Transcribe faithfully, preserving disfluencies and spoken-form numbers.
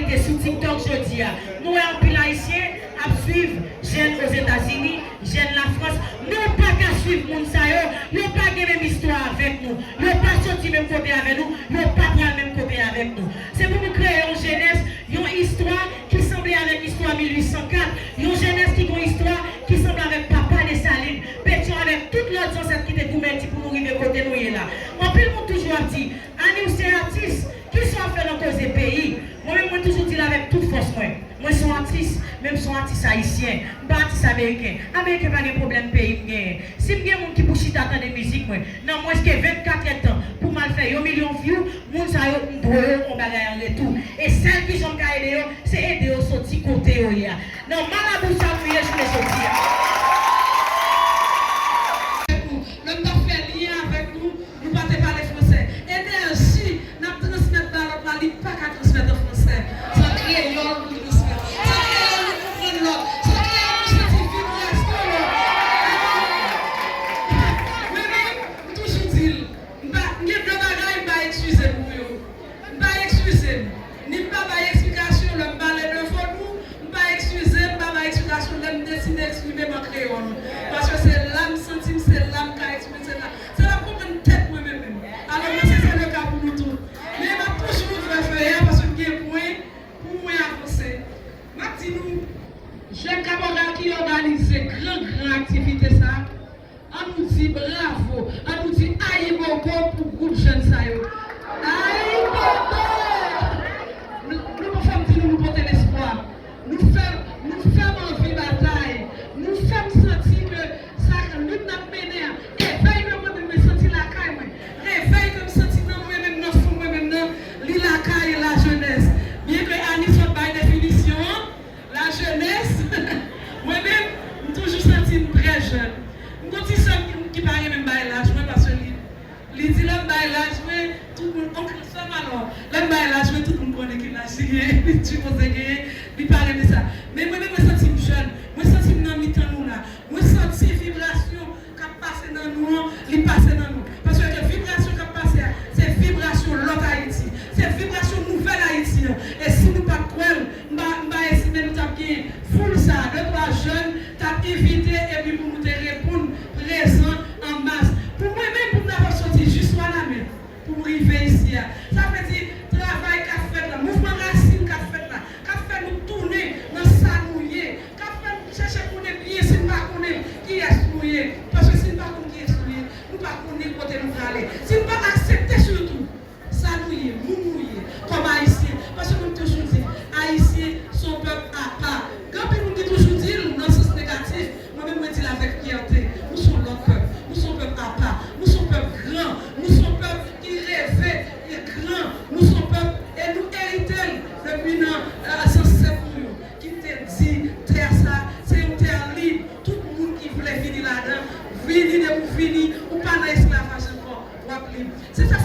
Te sou TikTok jodi a. Nou wè anpil Ayisyen ap swiv jèn Ozetazini, jèn Lafrans. Nou pa ka swiv moun sa yo. Yo pa gen menm istwa avèk nou. Yo pa soti menm kote avè nou. Yo pa pral menm kote avèk nou. Se pou nou kreye yon jenès, yon istwa ki sanble avèk istwa mil uit san kat. Yon jenès ki gen yon istwa ki sanble avèk papa Desalin, Petyon, avèk tout lòt zansèt ki te goumen di pou nou rive kote nou ye la. Anpil moun toujou ap di, Ani, ou se atis, kisa w ap fè nan koze peyi? Mwen menm, mwen toujou di l avèk tout fòs mwen. Mwen se yon atis, men m se yon atis ayisyen. M pa atis ameriken. Ameriken pa gen pwoblèm peyi m genyen. Si m gen moun ki pou chita tande mizik mwen, nan mwens ke vennkat èdtan, pou m al fè yon milyon vyou, moun sa yo, m dwe yo yon bagay an retou. E sèl kijan m ka ede yo, se ede yo soti kote yo ye a. Nan malabou sa nou ye jounen jodi a. Lè m t ap fè lyen avèk nou, nou pa te pale fransè. Enèji n ap transmèt ba lòt la, li pa ka transmèt an fransè. Se an kreyòl pou l transmèt. Se an kreyòl nou konprann lòt. Se an kreyòl nou santi vibrasyon lòt. Mwen menm, m toujou di l, m pa, m gen de bagay m pa eskize m pou yo. M pa eskize m. Ni m pa bay eksplikasyon lè m pale de vodou, m pa eskize m, m pa bay eksplikasyon lè m deside eksprime m an kreyòl. Paske se la m santi m, se la m ka eksprime, se la, se la m konprann tèt mwen menm menm. Alò, mwen se, se le ka pou nou tout. Men m ap toujou ouvè feye a paske m gen pwen pou mwen avanse. M ap di nou, jèn Kaporal ki òganize gran, gran aktivite sa, an nou di bravo, an nou di ayibobo pou gwoup jèn sa yo. Ayibobo! Nou, nou pa fè m di nou, nou pote lespwa. Nou fè, nou fè m anvi batay. Nou fè m santi ke sa ke lit n ap mennen an, evèy ke mwen menm mwen santi lakay mwen, evèy ke m santi nan mwen menm, nan fon mwen menm nan, li lakay lajenès. Byen ke Anis sot bay definisyon an, lajenès, mwen menm, m toujou santi m trè jèn. M gon ti sè m ki, ki pa renmen m bay laj mwen paske li, li di lè m bay laj mwen, tout moun, onk sè m alò, lè m bay laj mwen, tout moun konnen ki laj li genyen, li sipoze genyen, li pa renmen sa. Men mwen menm, mwen santi m jèn, mwen santi m nan mitan nou la, mwen santi vibrasyon k ap pase nan nou an, li pase nan nou. Paske vibrasyon k ap pase a, se vibrasyon lòt Ayiti. Se vibrasyon nouvèl Ayiti an. E si nou pa t kwè l, m pa, m pa estime nou t ap gen foul sa a, de twa jèn t ap envite epi pou nou te reponn prezan an mas. Pou mwen menm, pou m ta fè soti jis Wanament, pou m rive isi a. Sa vle di, travay k ap fèt la, mouvman rasin k ap fèt la, k ap fè nou tounen nan sa nou ye, k ap fè nou chèche konnen byen si n pa konnen kiyès nou ye. Paske si n pa konn kiyès nou ye, nou pa konnen kote nou prale. Si n pa aksepte sitou sa nou ye, moun nou ye, kòm Ayisyen. Paske mwen toujou di, Ayisyen se yon pèp apa. Gen anpil moun ki toujou di l nan sans negatif, mwen menm mwen di l avèk fyète. Nou se yon lòt pèp. Nou se yon pèp apa. Nou se yon pèp gran. Nou se yon pèp ki reve e gran. Nou se yon pèp e nou erite l depi nan, eh, zansèt nou yo, ki te di tè sa se yon tè lib. Tout moun ki vle vini ladan, vini, depi w vini, ou pa nan esklavaj ankò, w ap lib. Se sa